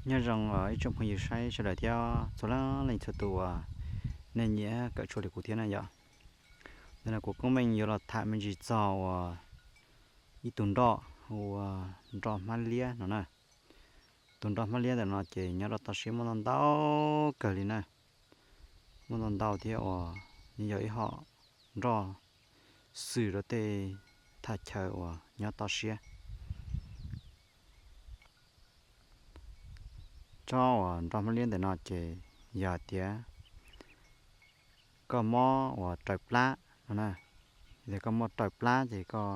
Nyob zoo ib tsoom phooj ywg saib sawv daws thiab txhua leej txhua tus uas nej nyiam kawm tshuaj li kuv thiab na yom. Ntawm no kuv Koob Meej yuav los tham me ntsis txog uas ib tug nroj hu ua nroj hmab liab no na. Tus nroj hmab liab ntawm no ces nyob rau toj siab muaj ntau ntau kawg li na. Muaj ntau ntau thiab uas nws yog ib hom nroj xwm rau tej thaj chaw uas nyob toj siab. Tsob uas nroj hmab liab ntawm no ces yog tias koj mob uas raws plab no na, yog koj mob raws plab ces koj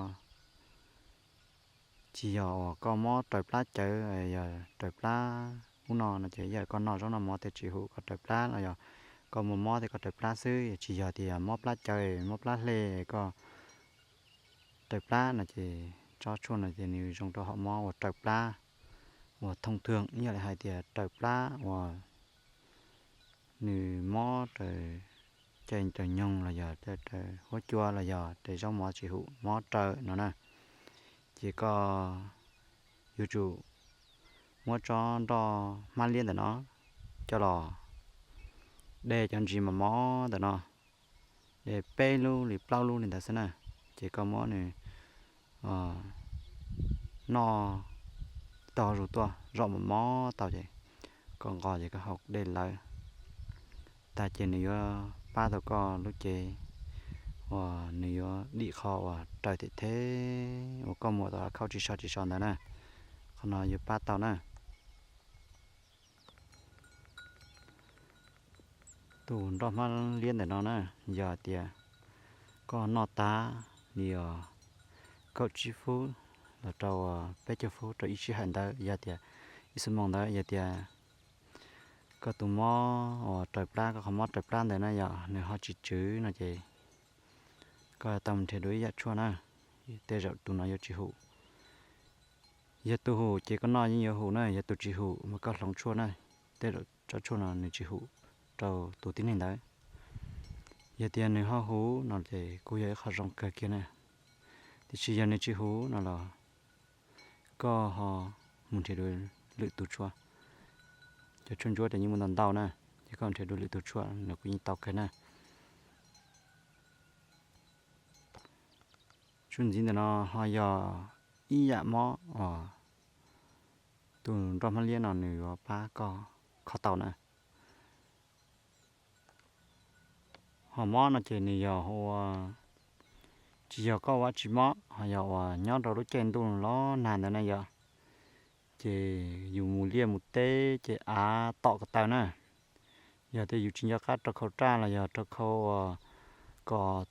tsis yog uas koj mob raws plab cawv, yog raws plab ub no no ces yog koj noj zaub noj mov tej tsis hum koj raws plab los yog koj muaj mob tej koj raws plab xwb, tsis yog tias mob plab cawv mob plab hle koj raws plab no ces tsob tshuaj no ces nws zoo rau hom mob uas raws plab uas thooj thwj, ib yam li hais tias raws plab uas nws mob raws caij raws nyoog los yog raws huab cua los yog raws zaub mov tsis hum mob raws no na, ces koj yuav tsum muab tsob nroj hmab liab ntawm no coj los de cov ntsis mos mos ntawm no, de peb lub li plaub lub li ntawd xwb na, ces koj muab nws noj tau zus tuaj zom mos mos tau ces koj nqos ces koj haus dej lawv tag ces nws yuav pab tau koj lub cev uas nws yuav dim qho uas raws them theb uas koj mus tau khauj tsis so tsis so ntawd na. Qhov no yuav pab tau na. Tus nroj hmab liab ntawm no na, yog tias koj noj tag li kaum tsib fub los rau peb caug fub rau ib sij hawm ntawd, yog tias ib xuab moos ntawd, yog tias koj tus mob uas raws plab, koj qhov mob raws plab ntawd na yog nws ho tsis tswv no ces koj tau mus nrhiav dua ib yam tshuaj na, tej zaum tus no yuav tsis hum. Yog tus hum ces koj noj yeej yuav hum na, yog tus tsis hum mas koj hloov tshuaj na, tej zaum tsob tshuaj no nws tsis hum rau tus tib neeg ntawd. Yog tias nws ho hum no ces kuj yog ib qho zoo kawg kiag na. Tiam sis yog nws tsis hum no los koj ho mus nrhiav dua lwm tus tshuaj. Cov tshuaj ntsuab ces yeej muaj ntau ntau na, ces koj nrhiav dua lwm tus tshuaj nws kuj yeej tau kawg na. Tshuaj ntxiv ntawm no ho yog ib yam mob uas tus nroj hmab liab no nws yuav pab koj kho tau na. Ho mob no ces nws yog ua, tsis yog koj ua tsis mob, ho yog uas nyob rau lub caij ntuj los nag ntawd na yog, ces yus mus liaj mus teb ces av tom ko taw na. Yog tias yus tsis nco qab rau khau raj los yog rau khau uas kom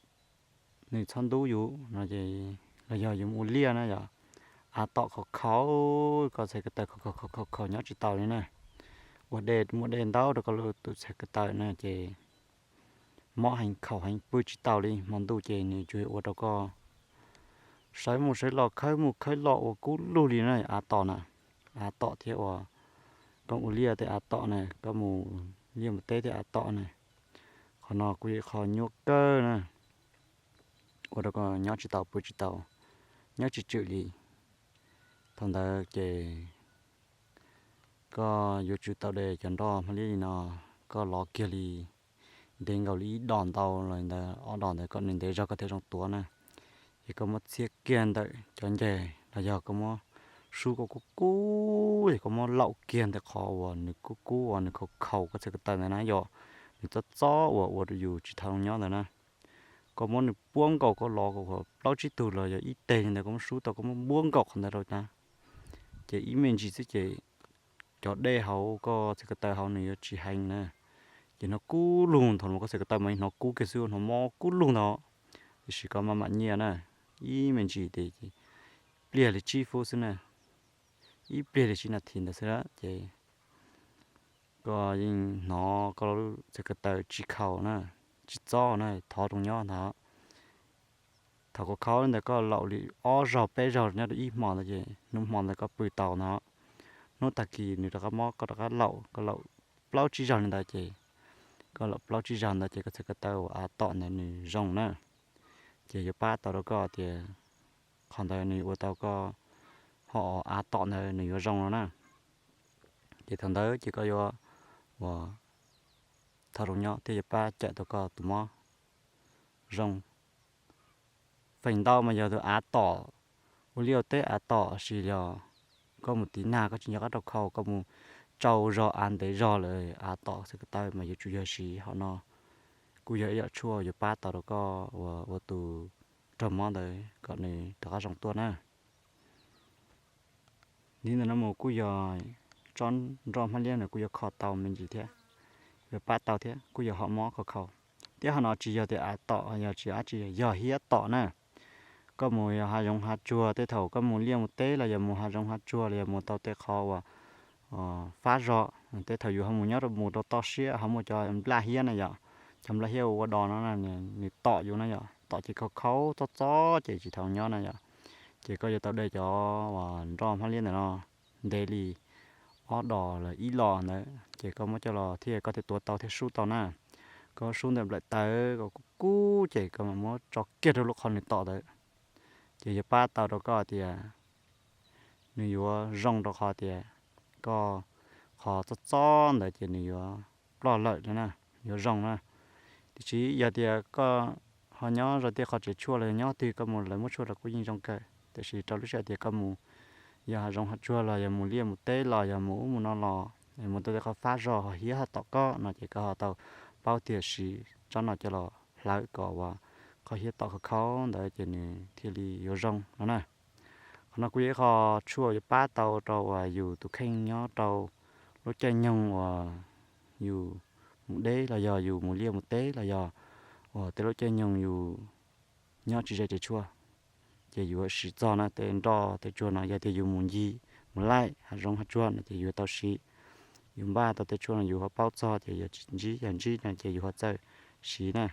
nws txhob ntub yus no ces, los yog yus mus ua liaj na yog, av tom khau khau, koj txhais ko taw khau khau khau khau khau nyob tsis tau li na. Ua dej muaj dej ntau rau koj lub tus txhais ko taw na ces mob heev khaum heev pw tsis tau li, hmo ntuj ces nws tsuas ua rau koj sawv mus sawv los khawb mus khawb los ua kub lug li na, av tom na. Av tom thiab uas koj ua liaj tej av tom na, koj mus liaj mus teb tej av tom na. Qhov no kuj yog qhov nyuaj kawg na, ua rau koj nyob tsis tau pw tsis tau, nyob tsis tswm li. Thaum ntawd ces koj yuav tsum tau de cov nroj hmab liab li no, koj lov kiag li ntev nkaus li ib dos ntau los ntawd ob dos ntawd kom nws ntev zog koj thiaj zoo tuav na. Ces koj muab txhiab kiag ntawm cov ncaig los yog koj muab sub koj kub kub, ces koj muab laum kiag ntawm qhov uas nws kub kub uas nws khau khau koj txhais ko taw ntawd na, yog nws txob txob uas ua rau yus tsis tau zoo nyob ntawd na. Koj muab nws puab nkaus, koj lov kom plaub tsib tug los yog ib teg li ntawd, koj muab sub tau, koj muab puab nkaus qhov ntawd rau na. Ces ib me ntsis xwb ces cov dej hauv koj txhais ko taw hauv nws yuav tsis heev na. Ces hnov kub lug, thaum no koj txhais ko taw mas hnov kub kiag xwb, hnov mob kub lug ntawd. Tiam sis koj maj mam nyiaj na, ib me ntsis ces pliag li tsib fub xwb na, ib pliag li tsib nas this ntawd xwb ces koj yeej hnov koj lub txhais ko taw tsis khau na, tsis txob na, thov zoo nyob ntawd. Thaum koj khau li ntawd koj laum li ob zaug peb zaug nyob rau ib hmo ntawd ces hnub hmo ntawd koj pw tau ntawd. Hnub tag kis nws rov qab mob koj rov qab laum, koj laum plaub tsib zaug li ntawd ces, koj laum plaub tsib zaug ntawd ces koj txhais ko taw uas av tom ntawd nws zoo na. Ces yuav pab tau rau koj tias qhov ntawd nws ua tau koj ho av tom ntawd nws yuav zoo no na. ces thaum ntawd ces koj yuav ua thov zoo nyob thiab yuav pab cawm tau koj tus mob zoo. Feem ntau mas yog tus av tom, ua liaj ua teb av tom, sis yog koj mus tiv nag koj tsis nco qab rau khau, koj mus tsau zog av ntev zog lawm av tom xwb ko taw mas yuav tsum yog siv hom no, kuj yog ib yam tshuaj yuav pab tau rau koj ua tus raug mob ntawd kom nws rov qab zoo tuaj na. Li ntawm no mus kuj yog tsob nroj hmab liab na, kuj yuav kho tau me ntsis thiab, yuav pab tau thiab, kuj yog hom mob kho khau. Thiab hom no tsis yog tias av tom, yog tsis av tsis yog hiab tom na. Koj mus yog hav zoov hav tsuag, tej thaum koj mus liaj mus teb los yog mus hav zoov hav tsuag los yog mus tau tej qhov uas fab zog, tej thaum yus ho mus nyob rau mus rau toj siab ho muaj cov nplaj hiab na yom, cov nplaj hiab ua ua dos no nws tom yus na yom, tom ces khau khau txob txob ces tsis tau nyob na yom. Ces koj yuav tau de cov uas nroj hmab liab ntawm no ntev li ob dos los ib los ntawd ces koj muab coj los thiab koj thiaj tuav tau thiab sub tau na. Koj sub ntawm nplaim tawv kom kub kub ces koj mam muab tso kiag rau lub qhov nws tom ntawd, ces yuav pab tau rau koj tias nws yuav zoo rau qhov tias koj qhov txob txob ntawd ces nws yuav ploj lawm na, yuav zoo na. Tiam sis yog tias koj ho nyob zov tej qhov tsev tshuaj los yog nyob twg koj mus lawv muab tshuaj los kuj yeej zoo kawg, tiam sis rau lub sij hawm tias koj mus yog hav zoov hav tsuag los yog mus liaj mus teb los yog mus ub mus no los mus tau tej qhov fab zog ho hiab ho tom koj no ces koj ho tau paub tias siv tsob no coj los hlawv kom uas qhov hiab tom khau khau ntawd ces nws thiaj li yuav zoo no na. Qhov no kuj yog ib qho tshuaj yuav pab tau rau uas yus tus kheej nyob rau lub caij nyoog uas yus mus deb los yog yus mus liaj mus teb los yog uas tej lub caij nyoog yus nyob tsis ze tsev tshuaj, ces yuav siv txog na tej nroj tej tsuag no. Yog tias yus mus ncig mus laij hav zoov hav tsuag no ces yuav tau siv, yus npaj tau tej tshuaj no yus ho paub txog ces yog ntsib yog ntsib no ces yus ho txawj siv na.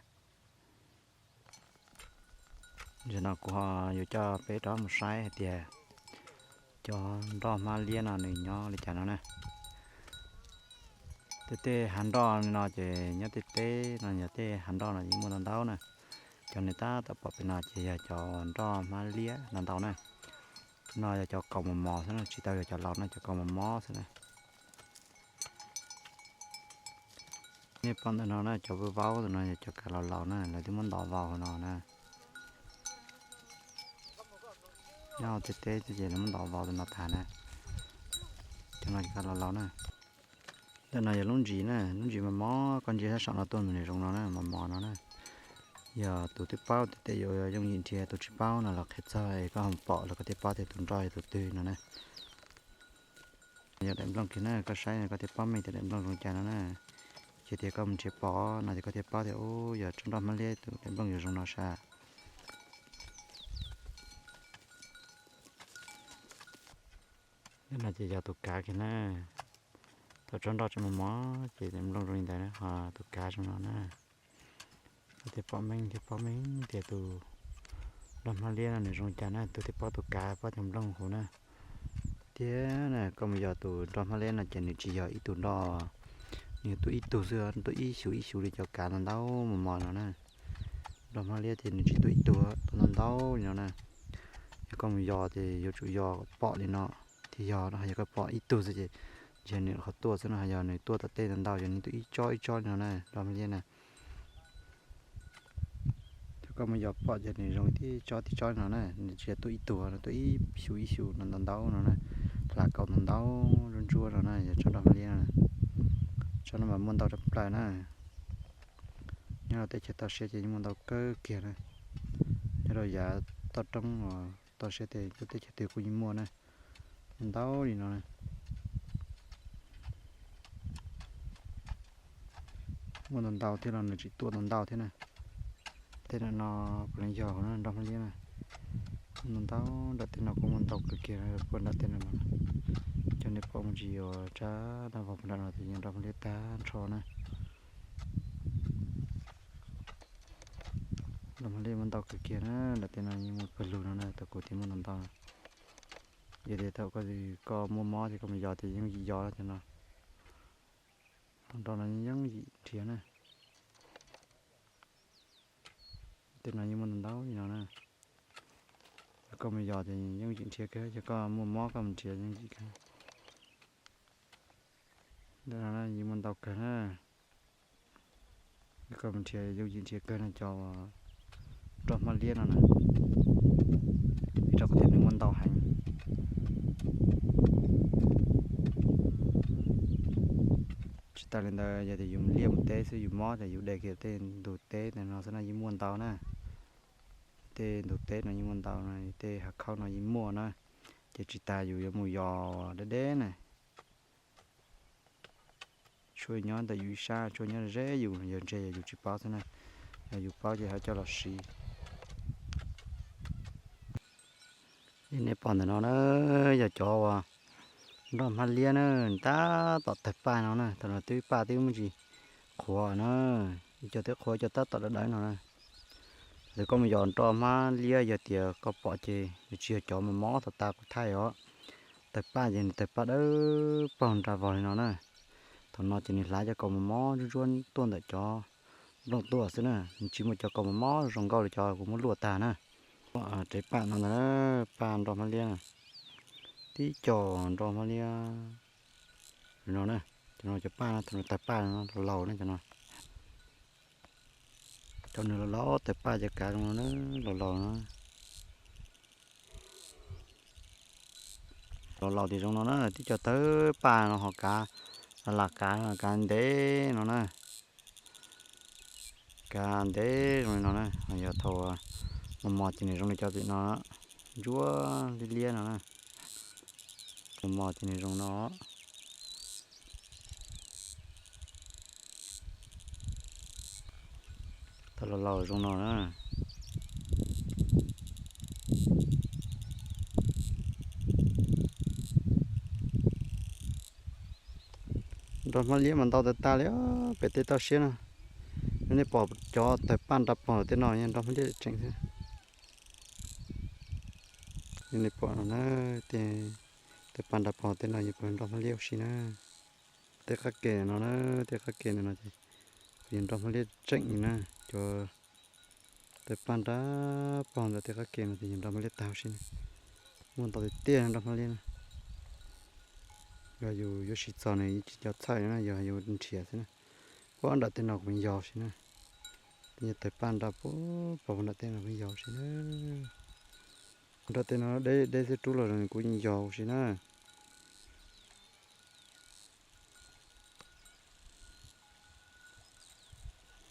Zaum no kuv ho yuav coj peb rov mus saib hais tias cov nroj hmab liab no nws nyob li cas no na. Tej tej hav nroj no ces nyob tej teb no yog tej hav nroj no yeej muaj ntau ntau na. Cov nej tab tom pom pem no ces yog cov nroj hmab liab ntau ntau na. No yog cov kaus mos mos xwb na, tsis tau yog cov laus na, cov kaus mos mos xwb na. Nej pom ntawm no na, cov vaub vaub ntawm no yog cov kav laus laus na, lawv twb muab ntos vau hauv no na. Nyob hauv tej teb ces lawv muab ntos vau ntawm no tas na. Cov no yog kav laus laus na. Ntawm no yog lub ntsis na, lub ntsis mos mos, koj ntsia sab saum no tuaj mus nws zoo no na, mos mos no na. Yog tus twb paub tias tej yuav yooj yim nrhiav, tus tsis paub no los qhia txog es koj ho pom los koj thiaj paub tias tus nroj yog tus twg no na. Yog daim nplooj kiag na, koj saib koj thiaj paub meej tias daim nplooj zoo cas no na. Ces tias koj mus nrhiav pom no ces koj thiaj paub tias ub yog tsob nroj hmab liab tus daim nplooj yuav zoo no sas. Ntawm no ces yog tus kav kiag na. Thaum tsob nroj tseem mos mos ces daim nplooj zoo li ntawd na, ho tus kav zoo no na. Koj thiaj pom meej thiaj paub meej tias tus nroj hmab liab no nws zoo cas na, tus thiaj paub tus kav paub cov nplooj huv na. Thiab na koj mus yos tus nroj hmab liab no ces nws tsis yog ib tug nroj, nws tuaj ib tug xwb, tuaj ib xyuv ib xyuv li cov kav ntau ntau mos mos no na. Nroj hmab liab ces nws tsis tuaj ib tug, tuaj ntau ntau li no na. Yog koj mus yos ces yuav tsum yos pom li no thiaj yog, yog koj pom ib tug xwb ces ntshe nws qhov tuaj xwb no, yog nws tuaj tom tej ntau ntau ces nws tuaj ib tsob ib tsob li no na, nroj hmab liab na. Thaum koj mus yos pom ces nws zoo tib tsob tib tsob li no na, nws tsis yog tuaj ib tug, nws tuaj ib xyuv ib xyuv no ntau ntau no na, hla kaus ntau ntau ntsuab ntsuab no na, yog tsob nroj hmab liab no. Tsob no mas muaj ntau tshaj plaws na. Nyob rau teb chaws toj siab ces yeej muaj ntau kawg kiag na. Nyob rau yav toj roob toj siab ces teb chaws twg kuj yeej muaj na, muaj ntau li no na. Muaj ntau ntau thiab los nws tsis tuaj ntau ntau thiab na. Tej no no puav leej yog hauv no nroj hmab liab na. Muaj ntau ntau, nram tej no kuj muaj ntau kawg kiag, puag nram tej no no. Cov nej pom me ntsis yuav tsa tag vog puag nram no ces yeej nroj hmab liab tag nrho na. Nroj hmab liab muaj ntau kawg kiag na, nram tej no yeej muaj pawg lug no na, tau kuv tias muaj ntau ntau. Yog tias thaum koj, koj muaj mob ces koj mus yos ces yooj yim yos cov no. Nroj no yeej yooj yim nrhiav na. Tej no yeej muaj ntau ntau li no na. Yog koj mus yos ces yooj yim nrhiav kawg, yog koj muaj mob koj mus nrhiav yooj yim kawg. Ntawm no yeej muaj ntau kawg na. Koj mus nrhiav yooj yim nrhiav kawg no cov nroj hmab liab no na, vim rau qhov tias nws muaj ntau heev. Tsis tas li ntawd, yog tias yus liaj mus teb xwb yus mob ces yus de kiag tej ntug teb ntawm no xwb na yeej muaj ntau na. Tej ntug teb no yeej muaj ntau no, tej hav khaub no yeej muaj na. Ces tsis tas yus yuav mus yos deb deb na. Tshuaj nyob ntawm yus ib sab, tshuaj nyob ze yus, yog ntshe yog yus tsis paub xwb na. Yog yus paub ces ho coj los siv. Li nej pom ntawm no na, yog cov uas nroj hmab liab na, tab tom tawg paj no na, thaum no twb paj twb muaj tsis qhuav na, ib co twb qhuav ib co tab tom dawb dawb no na. Thaum koj mus yos nroj hmab liab yog tias koj pom ces nws tsis yog cov mos mos thaum tas kuv thaij os. Tawg paj ces nws tawg paj dawb paug nra vog li no na. Thaum no ces nws hlav cov kaus mos mos ntsuab ntsuab tuaj ntawm cov nplooj tuaj xwb na, nws tsis muaj cov kaus mos mos zoo nkauj li cov kuv muab luaj tag na. Tsev paj no ntag, paj nroj hmab liab na, tib co nroj hmab liab no na. Cov no cov paj no thaum nws tawg paj no los laus na cov no. Cov nws los laus tawg paj cov kav zoo no na, los laus no. Los laus tias zoo no na, tib co tawg paj no ho kav, lam kav, kav ntev no na. Kav ntev zoo li no na, ho yog thaum mos mos ces nws zoo li cov pem no, ntsuab liab liab no na. Mos mos ces nws zoo no. Thaum los laus zoo no na. Nroj hmab liab mas ntau tas tas li pem tej toj siab no. Nej pom cov tawg paj nra pog tej no yog nroj hmab liab tseem xwb. Nej pom no na, tej tawg paj nra pog tej no yog nroj hmab liab ua si na. Tej qab ke no na, tej qab ke no ces yog nroj hmab liab tseem na. Cov tawg paj nra pog ntawm tej qab ke no ces yog nroj hmab liab tag ua si na. Muaj ntau tiag tiag nroj hmab liab na. Yog yus yuav siv txog nws yeej tsis nco txhawj na, yog yus nrhiav xwb na. Puag nram tej no kuv yos si na. Tej nyuag tawg paj nra puag pog nram tej no kuv yos si na. Nram tej no deb deb xwb rub los kuv yeej yos si na.